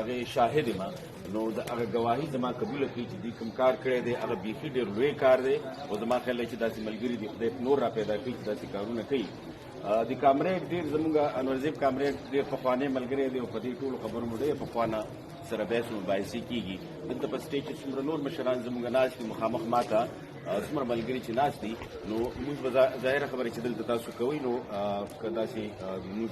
هغې شاهد یم. نو د هغه ګواهي زما قبوله کړي چې دوی کوم کار کړی دی، هغه بیخي ډېر لوی کار دی، او زما خیال دی چې داسې ملګري دي خدای نور را پیدا کړي چې داسې کارونه کوي. د کامریډ ډېر زمونږ انورزیب کامریډ ډېر پخوانی ملګری دی، او په دې ټولو خبرو مو ډېر پخوانه سره بحث مباحثې کېږي. دلته په سټیج کې څومره نور مشران زمونږ ناست دي، مخامخ ماته څومره ملګري چې ناست دي، نو موږ به ظاهره خبره چې دلته تاسو کوئ، نو که داسې موږ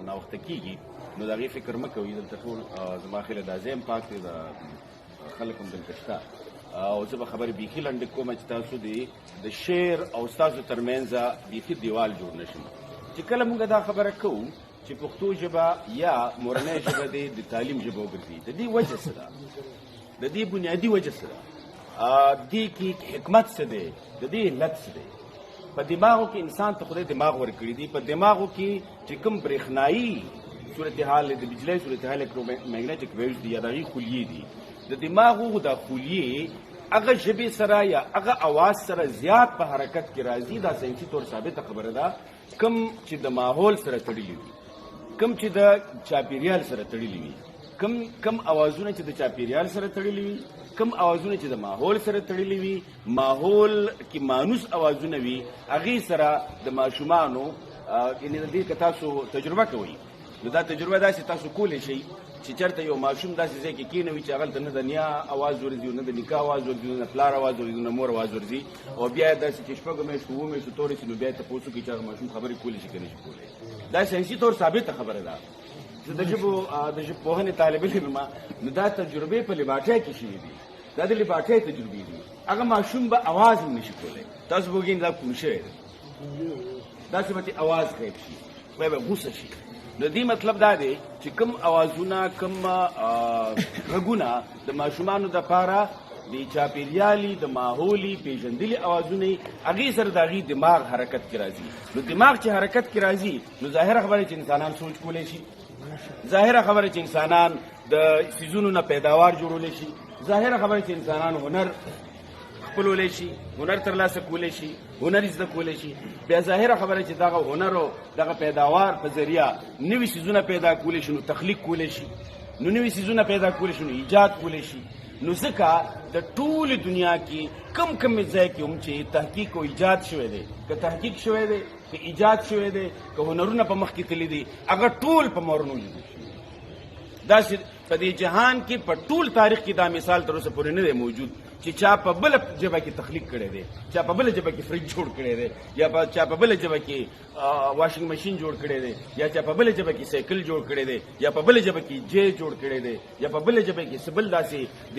ناوخته کېږي نو د هغې فکر مه کوئ. دلته ټول زما خیال دا ځای هم پاک دی، دا خلک هم دلته شته، او زه به خبرې بیخي لنډې کوم چې تاسو دې د شعر او ستاسو ترمنځ بیخي دیوال جوړ نه شي. چې کله موږ دا خبره کوو چې پښتو ژبه یا مورنۍ ژبه دې د تعلیم ژبه وګرځي، د دې وجه څه ده؟ د دې بنیادي وجه څه ده؟ دې کې حکمت څه دی؟ د دې علت څه دی؟ په دماغو کې انسان ته خدای دماغ ورکړي دي. په دماغو کې چې کوم برېښنايي صورتحال د بجلۍ صورتحال الکترومګنیټک ویوز دي یا د هغې خلیې دي، د دماغو دا خلیې هغه ژبې سره یا هغه اواز سره زیات په حرکت کې راځي. دا ساینسي طور ثابته خبره ده، کوم چې د ماحول سره تړلي وي، کوم چې د چاپیریال سره تړلي وي، کوم اوازونه چې د چاپیریال سره تړلي وي، کوم اوازونه چې د ماحول سره تړلي وي، ماحول کې مانوس اوازونه وي، هغې سره د ماشومانو یعنې د دې که تاسو تجربه کوئ، نو دا تجربه داسې تاسو کولی شئ چې چېرته یو ماشوم داسې ځای کې کېنوي چې هغلته نه د نیا اواز ورځي، نه د نیکه اواز ورځي، نه د پلار اواز ورځي، نه مور اواز ورځي، او بیا داسې چې شپږو میاشتو اوو میاشتو تورې شي، نو بیا یې تپوس وکړي چې هغه ماشوم خبرې کولی شي که نه شي کولی. دا ساینسي طور ثابته خبره ده. زه د ژبو د ژبپوهنې طالب علم یم، نو دا تجربې په لیبارټۍ کې شوې دي، دا د لیبارټۍ تجربې دي. هغه ماشوم به اواز هم نشي کولی، تاسو به وګورئ دا کوم شوی دی، داسې به ترې اواز غیب شي، بیا به غوسه شي. نو دې مطلب دا دی چې کوم اوازونه، کوم غږونه د ماشومانو دپاره د چاپیریالي د ماحولي پېژندلي اوازونه یې، هغې سره د هغې دماغ حرکت کې راځي. نو دماغ چې حرکت کې راځي، نو ظاهره خبره چې انسانان سوچ کولی شي، ظاهره خبره چې انسانان د سیزونو نه پیداوار جوړولی شي، ظاهره خبره چې انسانان هنر خپلولی شي، هنر ترلاسه کولی شي، هنر زده کولی شي. بیا ظاهره خبره چې دغه هنر او دغه پیداوار په ذریعه نوي سیزونه پیدا کولی شي، نو تخلیق کولی شي، نو نوي سیزونه پیدا کولی شي، نو ایجاد کولی شي. نو ځکه د ټولې دنیا کې کم کم ځای کې هم چې تحقیق او ایجاد شوی دی، که تحقیق شوی دی، که ایجاد شوی دی، که هنرونه په مخ کې تللي دي، هغه ټول په مورنو ژبو شوي. داسې په دې جهان کې په ټول تاریخ کې دا مثال تر اوسه پورې نه دی موجود چې چا په بله ژبه کې تخلیق کړی دی، چا په بله ژبه کې فریج جوړ کړی دی، یا چا په بله ژبه کې واشنګ ماشین جوړ کړی دی، یا چا په بله ژبه کې سایکل جوړ کړی دی، یا په بله ژبه کې جی جوړ کړی دی، یا په بله ژبه کې څه بل داسې د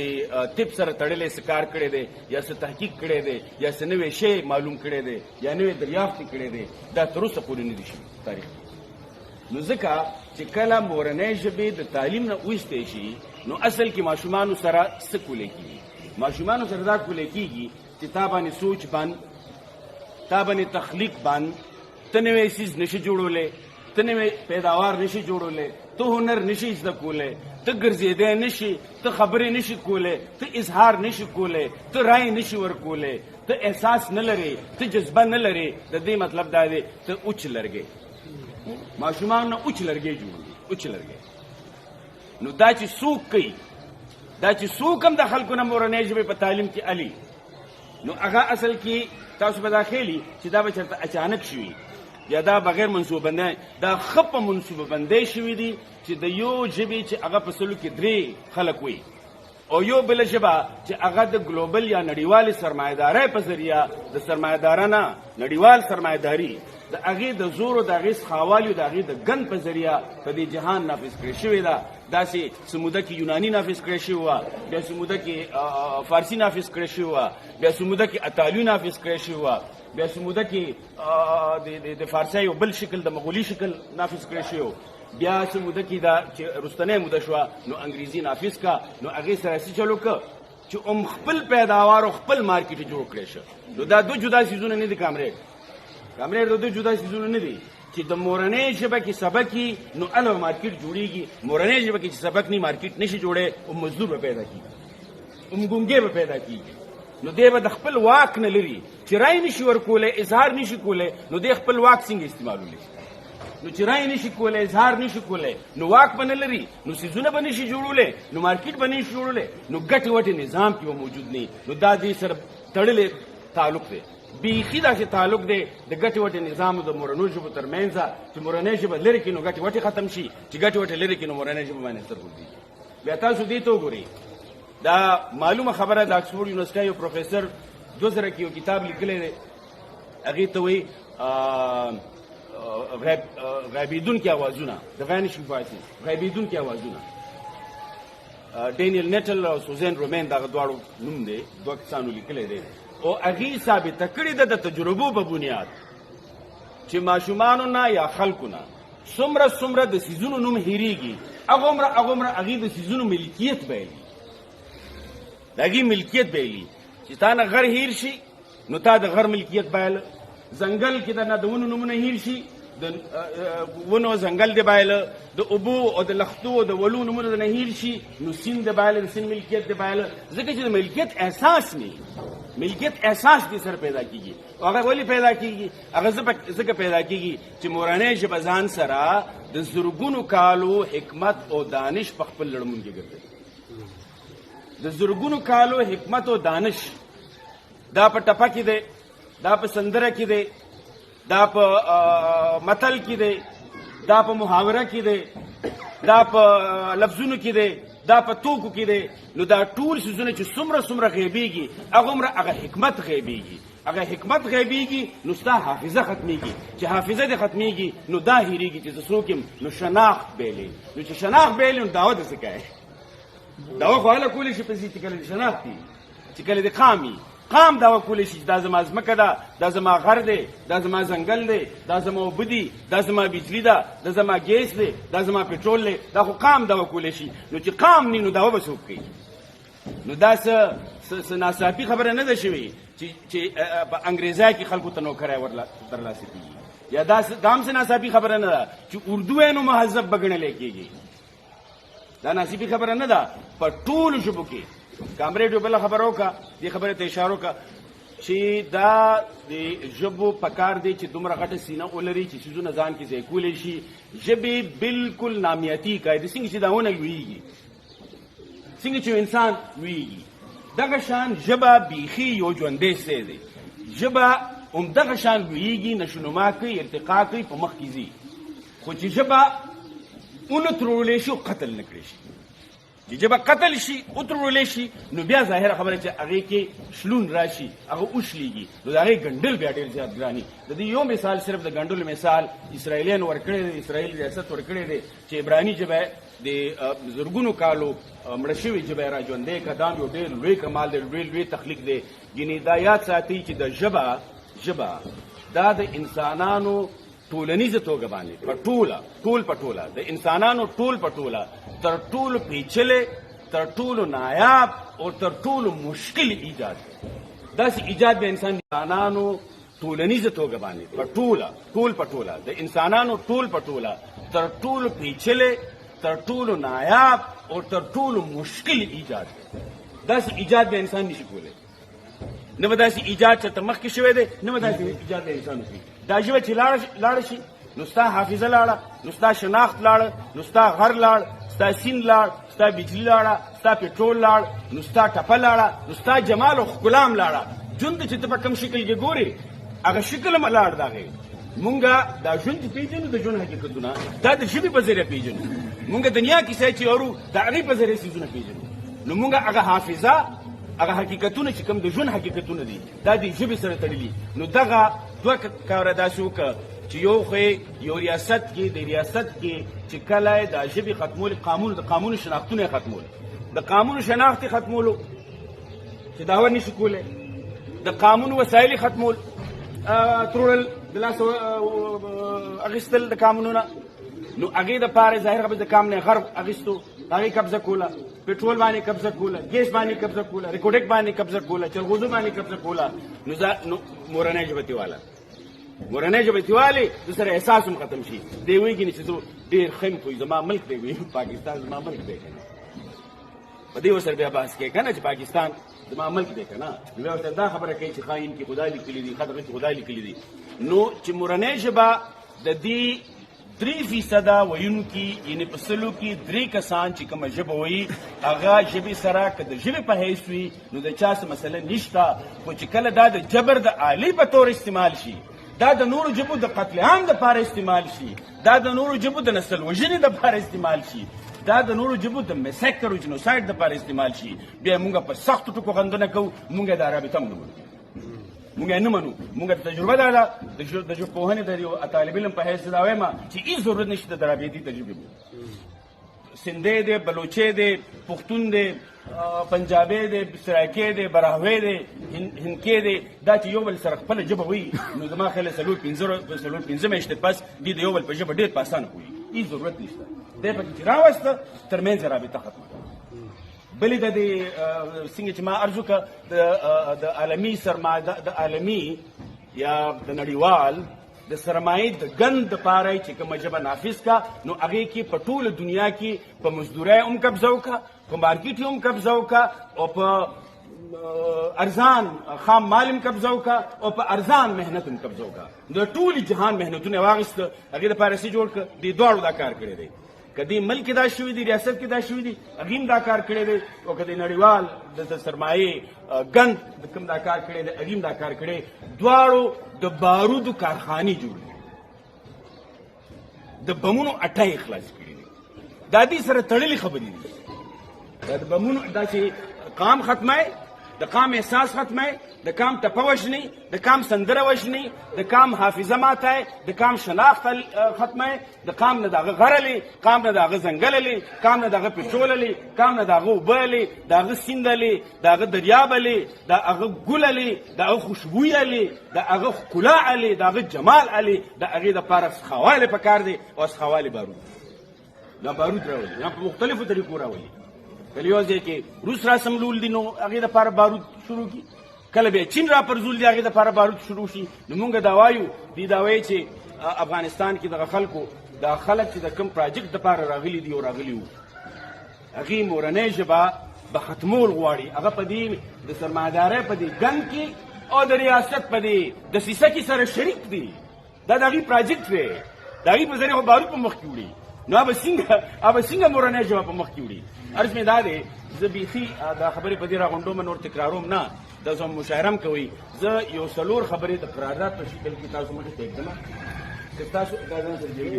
طب سره تړلی څه کار کړی دی، یا څه تحقیق کړی دی، یا څه نوی شی معلوم کړی دی، یا نوی دریافت کړی دی. دا تر اوسه پورې نه دی شوي تاریخ. نو ځکه چې کله مورنۍ ژبې د تعلیم نه ویستی شي، نو اصل کې ماشومانو سره څه کولی کېږي؟ ماشومانو سره دا کولی کېږي چې تا باندې سوچ بند، تا باندې تخلیق بند، ته نوی څیز نشي جوړولی، ته نوی پیداوار نشي جوړولی، ته هنر نشي زده کولی، ته ګرځېدی نشي، ته خبرې نشي کولی، ته اظهار نشي کولی، ته رای نشي ورکولی، ته احساس نه لرې، ته جذبه نه لرې. د دې مطلب دا دی ته اوچ لرګی، ماشومان نه اوچ لرګی جوړوي، اوچ لرګی. نو دا چې څوک کوي، دا چې څوک هم د خلکو نه مورنۍ ژبې په تعلیم کې الي، نو هغه اصل کې تاسو به دا خیلي چې دا به چېرته اچانک شوي، یا دا بغیر منصوبه بندۍ، دا ښه په منصوبه بندۍ شوي دي چې د یو ژبې چې هغه په سلو کې درې خلک وي، او یو بله ژبه چې هغه د ګلوبل یا نړیوالې سرمایهدارۍ په ذریعه، د سرمایهدارانه نړیوال سرمایهداري د هغې د زور او د هغې سخاوالي او د هغې د ګند په ذریعه په دې جهان نافذ کړې شوې ده. داسې څه موده کې یوناني نافذ کړې شوې وه، بیا څه موده کې فارسي نافذ کړې شوې وه، بیا څه موده کې اطالوي نافذ کړې شوې وه، بیا څه موده کې د فارسي یو بل شکل د مغولي شکل نافذ کړی شوی و، بیا څه موده کې دا چې وروستنۍ موده شوه نو انګریزي نافذ کا. نو هغې سره څه چلو که چې هم خپل پیداوار او خپل مارکیټ جوړ کړی شو. نو دا دوه جدا څیزونه نه دي کامریډ، کامریډ دا دوه جدا څیزونه نه دي چې د مورنۍ ژبه کې سبق وي نو هله مارکیټ جوړېږي، مورنۍ ژبه کې چې سبق نه مارکیټ نشي جوړی، هم مزدور به پیدا کېږي، هم ګونګی به پیدا کېږي. نو دی به د خپل واک نه لري چې رای نشي ورکولی، اظهار نشي کولی، نو دی خپل واک څنګه استعمالولی شي؟ نو چې رای نشي کولی، اظهار نشي کولی، نو واک به نه لري، نو څیزونه به نشي جوړولی، نو مارکیټ به نشي جوړولی، نو ګټې وټې نظام کې به موجود نه. نو دا دې سره تړلی تعلق دی، بیخي داسې تعلق دی د ګټې وټې نظام د مورنۍ ژبو ترمنځ، چې مورنۍ ژبه لرې کړي نو ګټې وټې ختم شي، چې ګټې وټې لرې کړي نو مورنۍ ژبه باندې اثر غورځېږي. بیا تاسو دې ته وګورئ، دا معلومه خبره د اکسفورډ یونیورسټۍ یو پروفیسر 2000 کې یو کتاب لیکلی دی، هغې ته وایي غیبېدونکي اوازونه، د وانشینګ وایسز، غیبېدونکي اوازونه. ډینیل نیټل او سوزین رومین دغه دواړو نوم دی، دوه کسانو لیکلی دی، او هغې ثابته کړې ده د تجربو په بنیاد چې ماشومانو نه یا خلکو نه څومره څومره د څیزونو نوم هېرېږي، هغومره هغومره هغې د څیزونو ملکیت بایلي، د هغې ملکیت بایلي. چې تا نه غر هېر شي نو تا د غر ملکیت بایله، ځنګل کې د نه د ونو نومونه هېر شي، د ونو ځنګل دی بایله، د اوبو او د لښتو او د ولو نومونه د نه هېر شي نو سیند دی بایله، د سیند ملکیت دی بایله. ځکه چې د ملکیت احساس نه، ملکیت احساس دې سره پیدا کېږي. او هغه ولې پیدا کېږي؟ هغه ځکه پیدا کېږي چې مورنۍ ژبه ځان سره د زرګونو کالو حکمت او دانش په خپل لړمون کې ګرځوي. د زرګونو کالو حکمت او دانش دا په ټپه کې دی، دا په سندره کې دی، دا په متل کې دی، دا په محاوره کې دی، دا په لفظونو کې دی، دا په توکو کې دی. نو دا ټول څیزونه چې څومره څومره غیبېږي هغومره هغه حکمت غیبېږي، هغه حکمت غیبېږي نو ستا حافظه ختمېږي، چې حافظه دې ختمېږي نو دا هېرېږي چې زه څوک یم، نو شناخت بایلې. نو چې شناخت بایلې نو دعوه د څه کوې؟ دعوه خو هله کولی شي په ځي چې کله دې شناخت وي، چې کله دې قام وي. قام دعوه کولی شي چې دا زما ځمکه ده، دا زما غر دی، دا زما ځنګل دی، دا زما اوبه دي، دا زما بجلي ده، دا زما ګیس دی، دا زما پټرول دی. دا خو قام دعوه کولی شي. نو چې قام نه نو دعوه به څوک کوي؟ نو دا څه ناڅاپي خبره نه ده شوې چې په انګریزا کې خلکو ته نوکری ترلاسه کېږي، یا دا هم څه ناڅاپي خبره نه ده چې اردو یې نو مهذب به ګڼلی کېږي. دا ناڅاپي خبره نه ده. په ټولو ژبو کې کامریډ یو بله خبره وکړه، دې خبرې ته اشاره وکړه چې دا د ژبو پکار دی چې دومره غټه سینه ولري چې څیزونه ځان کې ځای کولی شي. ژبې بالکل نامیاتي قاعدې، څنګه چې دا ونه لویږي، څنګه چې انسان لویږي، دغه شان ژبه بیخي یو ژوندی شی دی. ژبه همدغه شان لویږي، نشونما کوي، ارتقا کوي، په مخ کې ځي. خو چې ژبه ونه ترولې شي او قتل نه کړی شي، چې ژبه قتل شي وترولې شي نو بیا ظاهره خبره چې هغې کې شلون راشي، هغه وشلېږي، نو د هغې ګنډل بیا ډېر زیات ګراني. د دې یو مثال صرف د ګنډلو مثال اسرائیلیانو ورکړی دی، اسرائیل ریاست ورکړی دی چې عبراني ژبه د زرګونو کالو مړه شوې ژبه یې را ژوندۍ کړه. دا یو ډېر لوی کمال دی، لوی لوی تخلیق دی. ګینې دا یاد ساتي چې د ژبه دا د انسانانو ټولنیزه توګه باندې په ټوله، ټول په ټوله د انسانانو ټول په ټوله تر ټولو پیچلې، تر ټولو نایاب او تر ټولو مشکل ایجاد دی. داسې ایجاد به انسانانو ټولنیزه توګه باندې په ټوله، ټول په ټوله د انسانانو ټول په ټوله تر ټولو پیچلې، تر ټولو نایاب او تر ټولو مشکل ایجاد دی. داسې ایجاد به انسان نشي کولی. نه به داسې ایجاد چې ته مخکې شوی دی، نه به داسې ایجاد به انسان وکړي. دا ژبه چې لاړه شي نو ستا حافظه لاړه، نو ستا شناخت لاړه، نو ستا غر لاړ، ستا سیند لاړ، ستا بجلی لاړه، ستا پټرول لاړ، نو ستا ټپه لاړه، نو ستا جمال او ښکلا هم لاړه. ژوند چې ته په کوم شکل کې ګورې هغه شکل هم لاړ. د هغې مونږه دا ژوند چې پېژنو، د ژوند حقیقتونه دا د ژبې په ذریعه پېژنو. مونږه دنیا کیسه چې اورو د هغې په ذریعه څیزونه پېژنو. نو مونږه هغه حافظه، هغه حقیقتونه چې کوم د ژوند حقیقتونه دي دا د ژبې سره تړلي. نو دغه دوه کاره داسې وکړه چې یو خو یو ریاست کې، د ریاست کې چې کله د ژبې ختمول، قانون، د قانون شناختونه یې ختمول، د قانون شناخت یې ختمولو چې دعوه نشي کولی، د قانون وسایل یې ختمول، تروړل، د لاسه اخیستل د قانونونه. نو هغې دپاره ظاهر خبره د قام نه غرب اخیستو، هغې قبضه کوله، پټرول باندې قبضه کوله، ګیس باندې قبضه کوله، ریکوډک باندې قبضه کوله، چلغوزو باندې قبضه کوله. نو مورنۍ ژبه ترې واله، مورنۍ ژبه ترې والې د سره احساس هم ختم شي. دی وایي ګینې چې زه ډېر ښه یم، خو زما ملک دی، وایي پاکستان زما ملک دی که نه. په دې ورسره بیا بحث کوي که نه چې پاکستان زما ملک دی که نه. نو بیا ورسره دا خبره کوي چې ښه این کې خدای لیکلي دي، ښه دغه کې خدای لیکلي دي. نو چې مورنۍ ژبه د دې 3% ویونکي، یعنی په سلو کې 3 کسان چې کومه ژبه وایي هغه ژبې سره که د ژبې په حیث وي نو د چا څه مسله نشته، خو چې کله دا د جبر د آلې په طور استعمال شي، دا د نورو ژبو د قتل عام دپاره استعمال شي، دا د نورو ژبو د نسل وژنې دپاره استعمال شي، دا د نورو ژبو د massacre او genocide دپاره استعمال شي، بیا موږ په سختو ټکو غندنه کوو. موږ دا رابطه هم نه منو، موږ یې نه منو. موږ ته تجربه دا ده د ژبپوهنې د یو طالب علم په حیث دا وایم چې هیڅ ضرورت نشته د رابطې تجربې. سندې دی، بلوچې دی، پښتون دی، پنجابی دی، سرایکې دی، براهوی دی، هندکې دی، دا چې یو بل سره خپله ژبه وایي نو زما خیال 4-5 میاشتې پس دوی د یو بل په ژبه ډېر په اسانه پوهېږي، هیڅ ضرورت نشته. دی پکې چې راوسته ترمنځ رابطه ختمه کړه. بلې د دې څنګه چې ما عرض وکړه د عالمي سرمایه، د عالمي یا د نړیوال د سرمایې د ګند دپاره چې کومه ژبه نافذ کا، نو هغې کې په ټوله دنیا کې په مزدورۍ هم قبضه وکړه، په مارکیټ هم قبضه وکړه، او په ارزان خام مال هم قبضه وکړه، او په ارزان محنت هم قبضه وکړه. د ټول جهان محنتونه یې واخیسته، هغې دپاره څه جوړ کړه؟ دې دواړو دا کار کړی دی. که دې ملک کې دا شوي دي، ریاست کې دا شوي دي، هغې هم دا کار کړی دی، او که دې نړیوال د سرمایې ګند د کوم دا کار کړی دی، هغې هم دا کار کړی. دواړو د بارودو کارخانې جوړې کړي، د بمونو اټه یې خلاص کړي دي. دا دې سره تړلې خبرې دي. دا د بمونو دا چې قام ختمه، د قام احساس ختمه، د قام ټپه وژني، د قام سندره وژني، د قام حافظه ماته، د قام شناخت ختمه، د قام نه د هغه غر لې، قام نه د هغه ځنګل لې، قام نه د هغه پټرول لې، قام نه د هغه اوبه لې، د هغه سیند لې، د هغه دریاب لې، د هغه ګل لې، د هغه خوشبویي لې، د هغه ښکلا لې، د هغه جمال لې، د هغې دپاره سخاوالی پکار دی، او سخاوالی بارود. دا بارود راولي، دا په مختلفو طریقو راولي. کله یو ځای کې روس را سملول دي نو هغې دپاره بارود شروع کړي، کله بیا چین را پرځول دي هغې دپاره بارود شروع شي. نو مونږ دا وایو، دوی دا وایي چې افغانستان کې دغه خلکو دا خلک چې د کوم پراجیکټ دپاره راغلي دي او راغلي وو، هغې مورنۍ ژبه به ختمول غواړي. هغه په دې د سرمایهدارۍ په دې ګند کې او د ریاست په دې دسیسه کې سره شریک دي. دا د هغې پراجیکټ دی، د هغې په ذریعه خو بارود په مخ کې وړي، نو هغه به څنګه مورنۍ ژبه په مخ کې وړي؟ عرض مې دا دی، زه بیخي دا خبرې په دې راغونډوم، نور تکراروم نه، تاسو هم مشاعره هم کوئ. زه یو څلور خبرې د قرارداد په شکل کې تاسو مخې ته ږدم، که تاسو دا ځان سره جوړ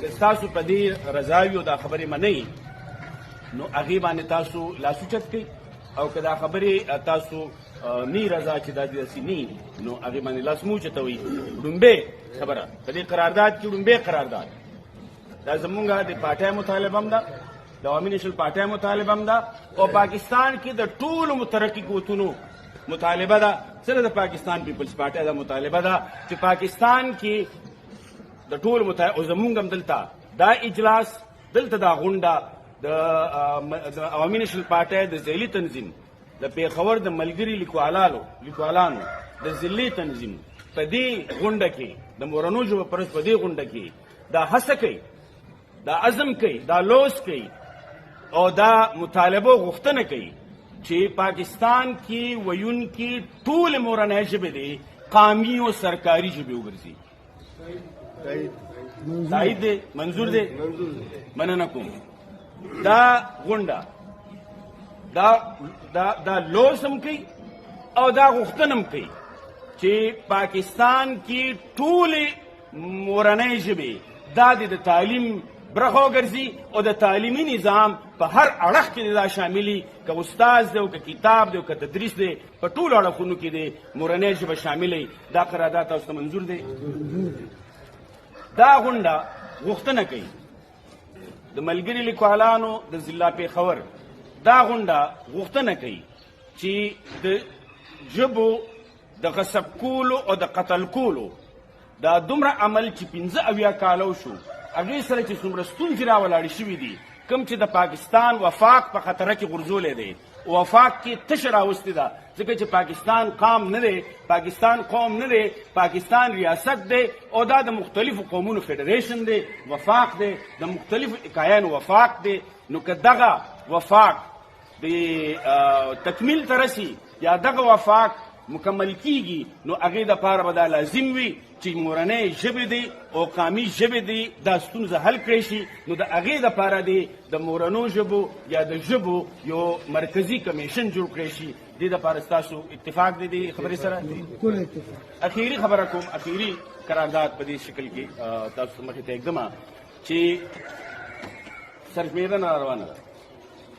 که تاسو په دې رضا وي او دا خبرې منئ نو هغې باندې تاسو لاس اوچت کړئ، او که دا خبرې تاسو نی رضا چې دا داسې نی نو هغې باندې لاس مو اوچتوئ. ړومبی خبره په دې قرارداد کې، ړومبی قرارداد دا زمونږ د پارټۍ مطالبه هم ده، د عوامي نېشنل پارټۍ مطالبه هم ده، او پاکستان کې د ټولو مترقي قوتونو مطالبه ده. سره د پاکستان پیپلز پارټۍ دا مطالبه ده چې پاکستان کې د ټولو مطالبه، او زمونږ هم دلته دا اجلاس، دلته دا غونډه د عوامي نېشنل پارټۍ د ذیلي تنظیم د پېښور د ملګري لیکوالانو د ضلعي تنظیم په دې غونډه کې د مورنو ژبو پر په دې غونډه کې دا هڅه کوي، دا عزم کوي، دا لوس کوي او دا مطالبه غوښتنه کوي چې پاکستان کې ویونکي ټول مورنۍ ژبې دي قامي او سرکاري ژبې وګرځي. تایید دی، منظور دی، مننه کوم. دا غونډه دا لوس هم کوي او دا غوښتنه هم کوي چې پاکستان کې ټولې مورنۍ ژبې دا د تعلیم برخه وګرځي او د تعلیمي نظام په هر اړخ کې دا شاملي، که استاد دی او که کتاب دی او که تدریس دی، په ټولو اړخونو کې دی مورنۍ ژبه شاملې. دا قرارداد تاسو ته منظور دی. دا غونډه غوښتنه کوي د ملګري لیکوالانو د ضلع پېښور، دا غونډه غوښتنه کوي چې د ژبو د غصب کولو او د قتل کولو دا دومره عمل چې 75 کاله وشو، هغې سره چې څومره ستونزې راولاړې شوې دي، کوم چې د پاکستان وفاق په خطره کې غورځولی دی، وفاق کې تشه راوستې ده، ځکه چې پاکستان قام نه دی، پاکستان قوم نه دی، پاکستان ریاست دی او دا د مختلفو قومونو فدریشن دی، وفاق دی، د مختلفو اکایانو وفاق دی. نو که دغه وفاق د تکمیل ته رسي یا دغه وفاق مکمل کیږي نو هغې دپاره به دا لازم وي چې مورنۍ ژبې دی او قامي ژبې دی دا ستونزه حل کړی شي. نو د هغې دپاره دی د مورنو ژبو یا د ژبو یو مرکزي کمیشن جوړ کړی شي. دې دپاره ستاسو اتفاق دی دې خبرې سره؟ اخیری خبره کوم، اخیری قرارداد په دې شکل کې تاسو مخې ته ږدم چې سرشمېرنه را روانه ده،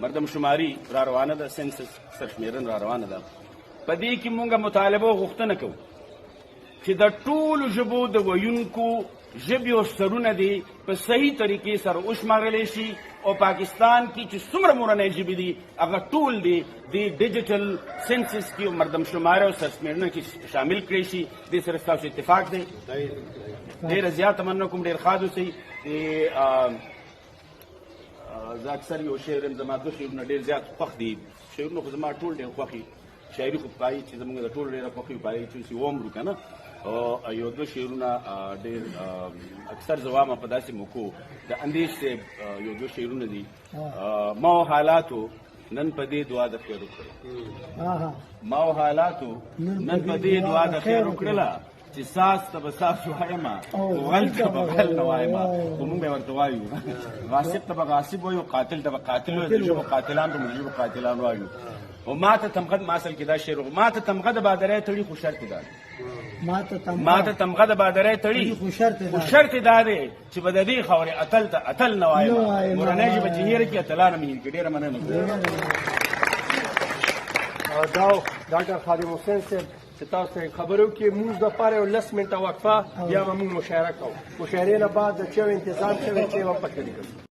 مردم شماري را روانه ده، سنسس سرشمېرنه را روانه ده. په دې کې مونږ مطالبه او غوښتنه کوو چې د ټولو ژبو د ویونکو ژبې او سرونه دې په صحیح طریقې سره وشمارلی شي او پاکستان کې چې څومره مورنۍ ژبې دي هغه ټول دې د ډیجیټل سنسس کې او مردم شماري او سرشمېرنه کې شامل کړی شي. دې سره ستاسو اتفاق دی؟ ډېره زیاته مننه کوم، ډېر ښاد اوسئ. زه اکثر یو شعر یم، زما دوه شعرونه ډېر زیات خوښ دي. شعرونه خو زما ټول ډېر خوښ دي، شاعري خو پای چې زموږ د ټولو ډېره خوښي پای چې اوس یې ومرو که نه. او یو دوه شعرونه ډېر اکثر زه وایم په داسې موقعو د اندیش صاحب یو دوه شعرونه دي. ما او حالاتو نن په دې دعا د خیر وکړه، ما او حالاتو نن په دې دعا د خیر وکړله چې ساز ته به ساز وایم خو غل ته به غل نه وایم. خو موږ به ورته وایو غاصب ته به غاصب وایو، قاتل ته به قاتل وایو، د ژبو قاتلان ته موږ ژبو قاتلان وایو. او ما ته تمغه، ما اصل کې دا شعر ما ته تمغه د بادرۍ تړي خو شرط دا دی، ما ته تمغه د بادرۍ تړي خو شرط دا دی چې به د دې خاورې اتل ته اتل نه وایم. مورنۍ ژبه چې هېره کړي اتلان هم هېر کړي. ډېره مننه کوم. دا ډاکټر خادم حسین صاحب چې تاسو ته خبرو کې موږ د پاره یو 10 منټه وقفه، بیا به موږ مشاعره کوو. مشاعرې نه بعد د چایو انتظام شوی، چای به پکې لیکل.